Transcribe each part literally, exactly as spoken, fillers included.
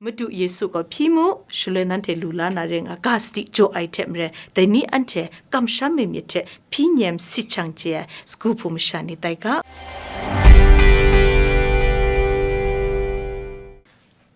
Madu Yesu gaw hpyi mu, shaloi nanhte lu la na re nga, ga sadi jaw ai hte maren, dai ni anhte kamsham ai myit hte hpyi nyem sit shang chye ai sagu hpu masha ni tai ga.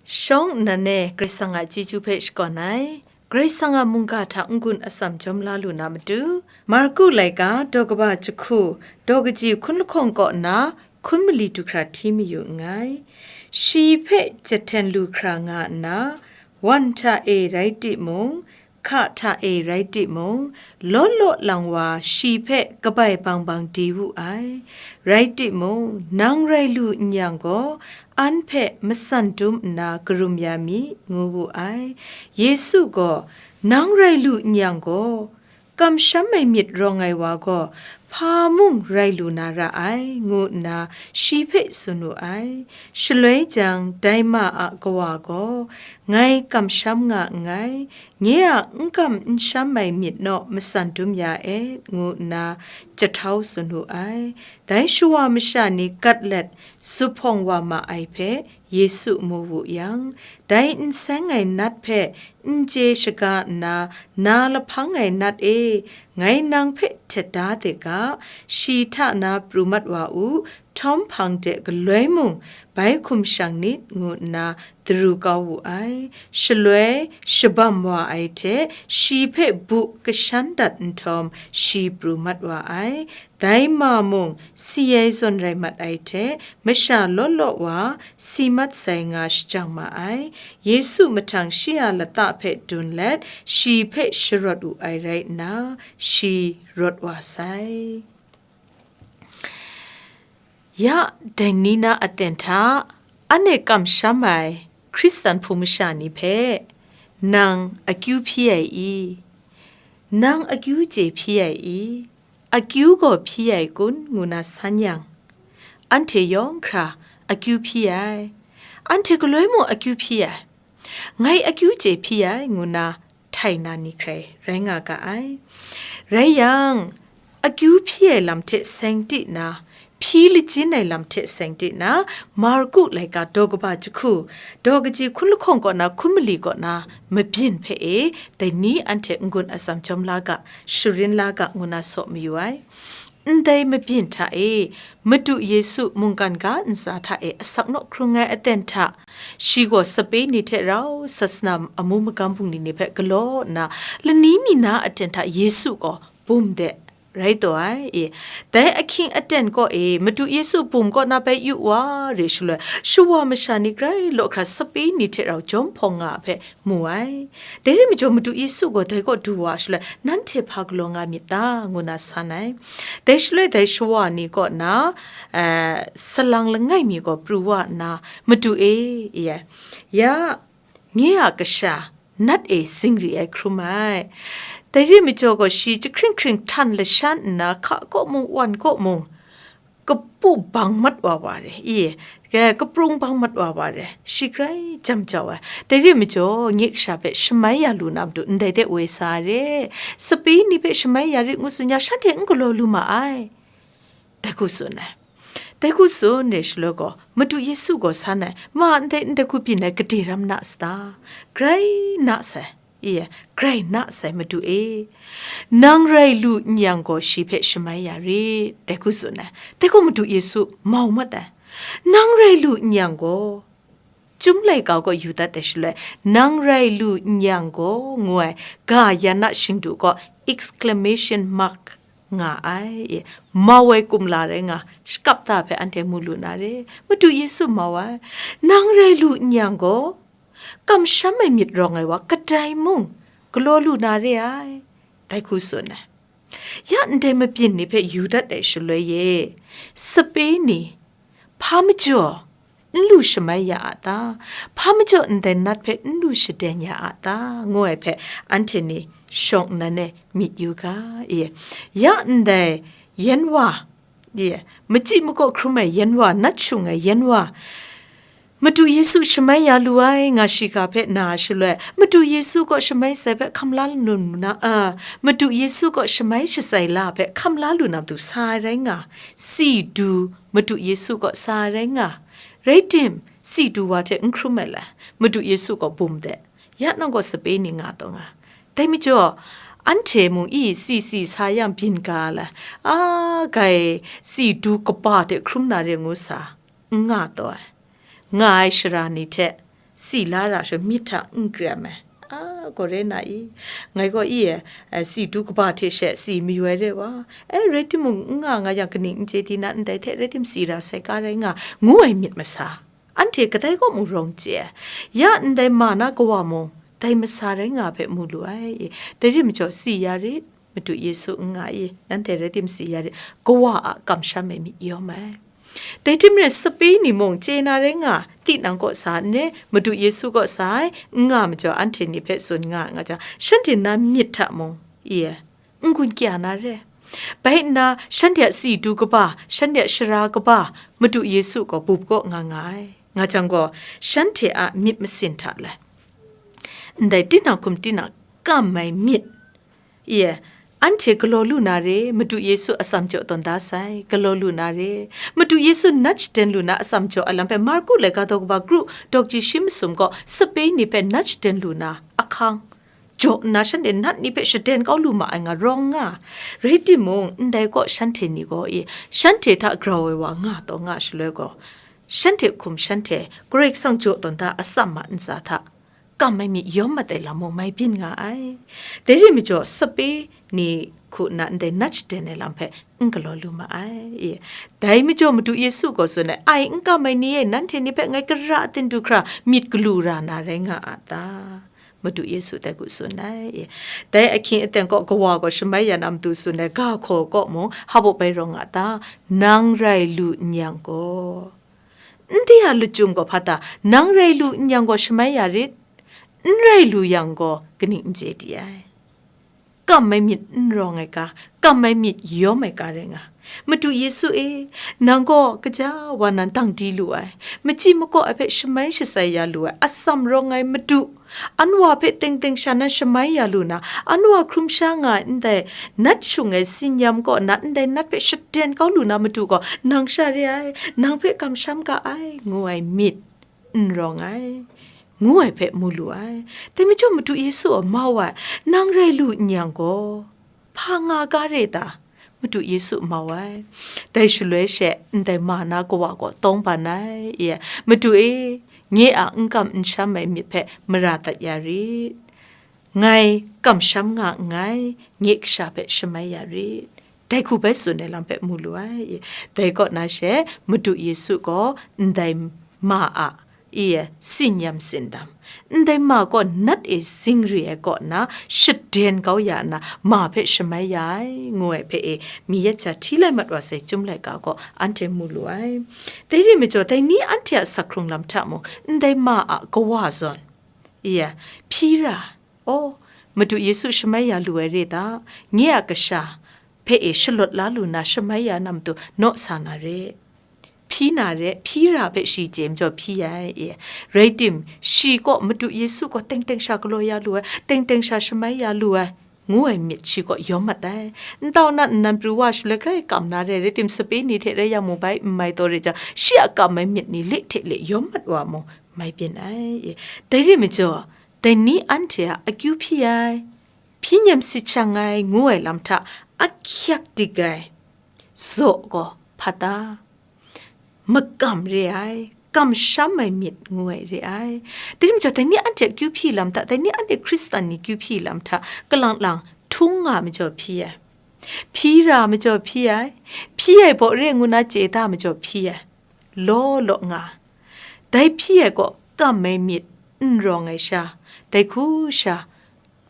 Shawng nnan e Karai Kasang a chyeju hpe shakawn ai, Karai Kasang a mungga hta n-gun atsam jawm la lu na matu, Marku laika daw kaba jahku, daw kaji hkun lahkawng kaw na hkun mali du hkra hti mayu nngai. Shi hpe jahten lu hkra nga nna, wan hta e rai timung, hka hta e rai timung, law law lang wa shi hpe kabai bang bang di wu ai. Rai timung, nang rai lu n yang gaw, an hpe matsan dum nna karum ya mi, ngu wu ai. Yesu gaw, nang rai lu n yang gaw, kamsham ai myit rawng ai wa gaw, hpa mung rai lu na ra ai, ngu nna shi hpe tsun wu ai. Shaloi jang, dai ma a kawa gaw, ngai kamsham nga nngai, nye a n kam n sham ai myit naw matsan dum ya et, ngu nna jahtau tsun wu ai. Dai shawa masha ni gat let zuphpawng wa ma ai hpe Yesu mu wu yang, dai n seng ai nat hpe n chye shaga nna, na lahpang ai nat e, ngai nang hpe htet da de ga, shi hta na pru mat wa u, htawm hpang de galoi mung bai hkum shang nit, ngu nna daru kau wu ai. Shaloi shabam wa ai hte shi hpe bu kashan dat nhtawm, shi pru mat wa ai. Dai ma mung si ai zawn rai mat ai hte, masha law law wa si mat sai nga shajang ma ai. Yesu mahtang shi a lata hpe dun let, shi hpe sharawt wu ai rai nna, shi rawt wa sai. Ya, dai ni na aten hta, anhte kamsham ai Hkristan hpung masha ni hpe, nang akyu hpyi ai i? Nang akyu chye hpyi ai i? Akyu gaw hpyi ai kun? Ngu na san yang, anhte yawng hkra akyu hpyi ai, anhte galoi mung akyu hpyi ai, ngai akyu chye hpyi ai, ngu na htai na ni hkrai rai nga ga ai. Rai yang, akyu hpyi ai lam hte seng ti na, hpyi lajin ai lam hte seng ti na, Marku laika daw kaba jahku, daw kaji hkun lahkawng kaw na hkun mali kaw na mabyin hpe e, dai ni anhte n-gun atsam jawm la ga, sharin la ga, ngu na saw mayu ai. Ndai mabyin hta e, Madu Yesu mungkan ga ntsa hta e asak naw hkrung ai aten hta, shi gaw sape ni hte rau sasana amu magam bungli ni hpe galaw nna, lani mi na aten hta Yesu gaw bum de rai taw ai. E, dai ahkying aten kaw e, Madu Yesu bum kaw na bai yu wa re shaloi, shawa masha ni grai law hkra sape ni hte rau jawm hpawng nga hpe mu ai. Dai rai majaw, Madu Yesu gaw dai kaw du wa shaloi, nanhte hpa galaw nga myit ta? Ngu na san ai. Dai shaloi, dai shawa ni kaw na, eh, salang langai mi gaw pru wa nna, Madu e, ya, ya, nye a kasha nat e zingri ai hkrum ai. Dai rai majaw gaw, shi jahkring hkring htan lashan nna, hka kaw mung, wan kaw mung, kapu bang mat wa wa re, i, kaprung bang mat wa wa re, shi grai jam jau ai. Dai rai majaw, nye kasha hpe shamai ya lu na matu, ndai de woi sa re, sape ni hpe shamai ya rit ngu tsun ya, shanhte n galaw lu ma ai. Dai hku tsun ai. Dai hku tsun re shaloi gaw, Madu Yesu gaw san ai, ma ndai, ndai hku byin ai gade ram na sata? Grai na sai, i, grai na sai, Madu e. Nang rai lu n yang gaw, shi hpe shamai ya rit, dai hku tsun ai. Dai gaw Madu Yesu mau mat ai. Nang rai lu n yang gaw, Chyum laika kaw yu dat ai shaloi, nang rai lu n yang gaw, ngu ai, ga yan na shingdu kaw exclamation mark nga ai, e, mau ai kumla rai nga, shakap ta hpe anhte mu lu na re, Madu Yesu mau ai, nang rai lu n yang gaw, kamsham ai myit rawng ai wa kadai mung galaw lu na re ai, dai hku tsun ai. Ya ndai mabyin ni hpe yu dat ai shaloi e, sape ni, hpa majaw n lu shamai ya a ta? Hpa majaw ndai nat hpe n lu shaden ya a ta? Ngu ai hpe anhte ni shawng nnan e myit yu ga, e. Ya ndai yen wa, e, machyi makaw hkrum ai yen wa, nat shung ai yen wa, Madu Yesu shamai ya lu ai, nga shiga hpe na shaloi, Madu Yesu kaw shamai sai hpe hkam la lu na, a, Madu Yesu kaw shamai shatsai la hpe hkam la lu na matu sa ai rai nga, si du Madu Yesu kaw sa ai rai nga, rai tim, si du wa hte n hkrum ai le, Madu Yesu gaw bum de, ya nang gaw sape ni nga taw nga. Dai majaw, anhte mung i si si sa yang byin ga la, a, gai si du kaba hte hkrum na re ngu sa, n nga taw ai. Nga ai sara ni hte si la ra sha myit hta n kram ai. A, gaw re na i, ngai gaw i e, eh, si du kaba hte she si mayu ai re wa, e, rai timung, n nga nga yang kaning n chye di na, ndai hte rai tim si ra sai ka rai nga, ngu ai myit masa. Anhte kadai kaw mung rawng chye ai. Ya ndai ma na kawa mung, dai masa rai nga hpe mu lu ai. Dai ri majaw, si ya rit, Madu Yesu n nga i, nanhte rai tim si ya rit, kawa a kamsham ai myit yawm ai. Dai tim rai, sape ni mung chye na rai nga, tinang kaw sa n re, Madu Yesu kaw sa ai, n nga majaw, anhte ni hpe tsun nga nga jang, shanhte na myit hta mung, i e, n-gun kya na re. Bai nna, shanhte a si du kaba, shanhte a sara kaba, Madu Yesu gaw bup kaw nga nga ai. Nga jang gaw, shanhte a myit masin hta lai. Ndai tinang hkum tinang kam ai myit, i e, anhte galaw lu na re, Madu Yesu atsam jaw tawn da sai, galaw lu na re. Madu Yesu nat shaden lu na atsam jaw ai lam hpe, Marku laika daw kaba kru, dawk ji shi masum gaw, sape ni hpe nat shaden lu na ahkang jaw nna, shanhte nat ni hpe shaden kau lu ma ai nga rawng nga. Rai timung, ndai kaw shanhte ni gaw i, shanhte hta grau ai wa nga taw nga shaloi gaw, shanhte hkum shanhte Karai Kasang jaw tawn da atsam a ntsa hta kam ai myit yawm mat ai lam mung mai byin nga ai. Dai ri majaw, sape ni hku nna ndai nat shaden ai lam hpe n galaw lu ma ai. I, dai majaw Madu Yesu gaw tsun ai, "Ai, n kam ai ni e, nanhte ni hpe ngai kara a ten du hkra myit galu ra na rai nga a ta?" Madu Yesu dai hku tsun ai. I, dai ahkying aten kaw kawa gaw shamai ya na matu tsun ai, ga hkaw kaw mung, hpa baw bai rawng nga ta? Nang rai lu n yang gaw, ndai a lachyum gaw hpa ta? Nang rai lu n yang gaw shamai ya rit, n rai lu yang gaw kaning n chye di ai. Kam ai myit n rawng ai ga, kam ai myit yawm ai ga rai nga. Madu Yesu e, nang gaw kaja wa nan dang di lu ai, machyi makaw ai hpe shamai shatsai ya lu ai, atsam rawng ai Madu, anwa hpe teng teng sha nan shamai ya lu na, anwa hkrum sha nga ai ndai nat shung ai tsinyam kaw na ndai nat hpe shaden kau lu na Madu gaw nang sha re ai, nang hpe kamsham ga ai, ngu ai myit n rawng ai, ngu ai hpe mu lu ai. Dai majaw Madu Yesu a mau ai, nang rai lu n yang gaw, hpa nga ga re ta? Madu Yesu mau ai. Dai shaloi she ndai ma na kawa gaw tawng ban ai, i, "Madu e, nye a n kam n sham ai myit hpe mara dat ya rit. Ngai kamsham nga nngai, nye kasha hpe shamai ya rit." Dai hku bai tsun ai lam hpe mu lu ai. Dai kaw na she, Madu Yesu gaw ndai ma a, i, tsinyam tsindam, ndai ma gaw nat e singri ai kaw na shaden kau ya nna, ma hpe shamai ya ai, ngu ai hpe e, mi yet sha hti lai mat wa sai Chyum laika gaw anhte mu lu ai. Dai ri majaw, dai ni anhte a sak hkrung lam hta mung, ndai ma a kawa zawn, i, hpyi ra, "Aw, Madu Yesu shamai ya lu ai re ta? Nye a kasha hpe e shalawt la lu na shamai ya na matu naw sa na re, hpyi na re, hpyi ra hpe shi chye majaw hpyi ai, i, rai tim, shi kaw Madu Yesu gaw teng teng sha galaw ya lu ai, teng teng sha shamai ya lu ai, ngu ai myit shi kaw yawm mat ai. Ntau nat nnan pru wa shaloi hkrai kam na re, rai tim, sape ni hte rai yang mung bai, n mai taw re jang, shi a kam ai myit ni le hte le yawm mat wa mung, mai byin ai, i. Dai re majaw, dai ni anhte a akyu hpyi ai, hpyi nyem sit shang ai, ngu ai lam hta ahkyak dik ai zaw gaw hpa ta? Makam re ai, kamsham ai myit ngu ai re ai. Dai ri majaw, dai ni anhte akyu hpyi lam hta, dai ni anhte Hkristan ni akyu hpyi lam hta, kalang lang htung nga majaw hpyi ai, hpyi ra majaw hpyi ai, hpyi ai baw re ngu na chye da majaw hpyi ai, law law nga. Dai hpyi ai kaw kam ai myit n rawng ai sha, dai hku sha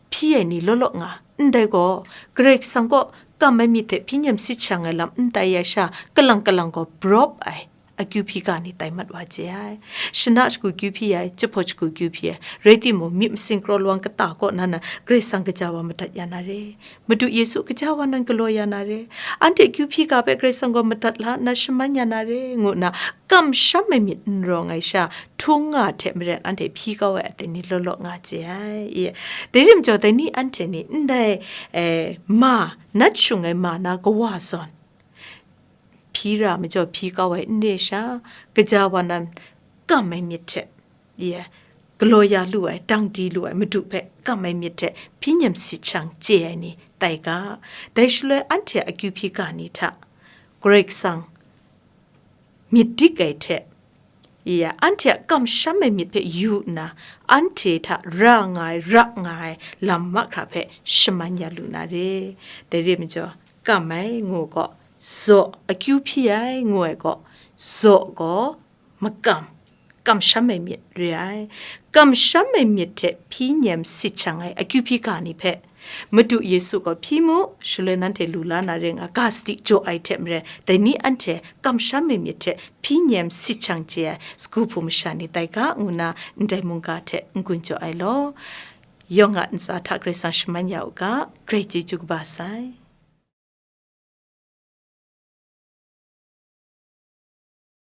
hpyi ai ni law law nga. Ndai gaw, Karai Kasang kaw kam ai myit hte hpyi nyem sit shang ai lam n tai ai sha, kalang kalang gaw brawp ai akyu hpyi ga ni tai mat wa chye ai. Shana shagu kyu hpyi ai, jahpaw shagu kyu hpyi ai, rai timung, myit masin kraw lawang kata kaw na nan Karai Kasang kaja wa madat ya na re, Madu Yesu kaja wa nan galaw ya na re, anhte kyu hpyi ga hpe Karai Kasang gaw madat la nna shaman ya na re, ngu nna kamsham ai myit n rawng ai sha, htung nga hte maren anhte hpyi kau ai aten ni law law nga chye ai, i. Dai rim jaw, dai ni anhte ni ndai, eh, ma, nat shung ai ma na kawa zawn, hpyi ra majaw hpyi kau ai n re sha, kaja wa nan kam ai myit hte, i, galaw ya lu ai, dang di lu ai Madu hpe kam ai myit hte hpyi nyem sit shang chye ai ni tai ga. Dai shaloi anhte a akyu hpyi ga ni hta Karai Kasang myit dik ai hte, ya, anhte a kamsham ai myit hpe yu nna, anhte hta ra nga ai, ra nga ai lam mahkra hpe shaman ya lu na re. Dai re ai majaw, kam ai ngu gaw, zaw, akyu hpyi ai ngu ai gaw, zaw gaw makam, kamsham ai myit re ai. Kamsham ai myit hte hpyi nyem sit shang ai akyu hpyi ga ni hpe, Madu Yesu gaw hpyi mu, shaloi nanhte lu la na re nga, ga sadi jaw ai hte maren, dai ni anhte kamsham ai myit hte hpyi nyem sit shang chye ai sagu hpu masha ni tai ga, ngu nna ndai mungga hte n-gun jaw ai law. Yawng a ntsa hta Karai Kasang shaman ya u ga, Karai chyeju kaba sai.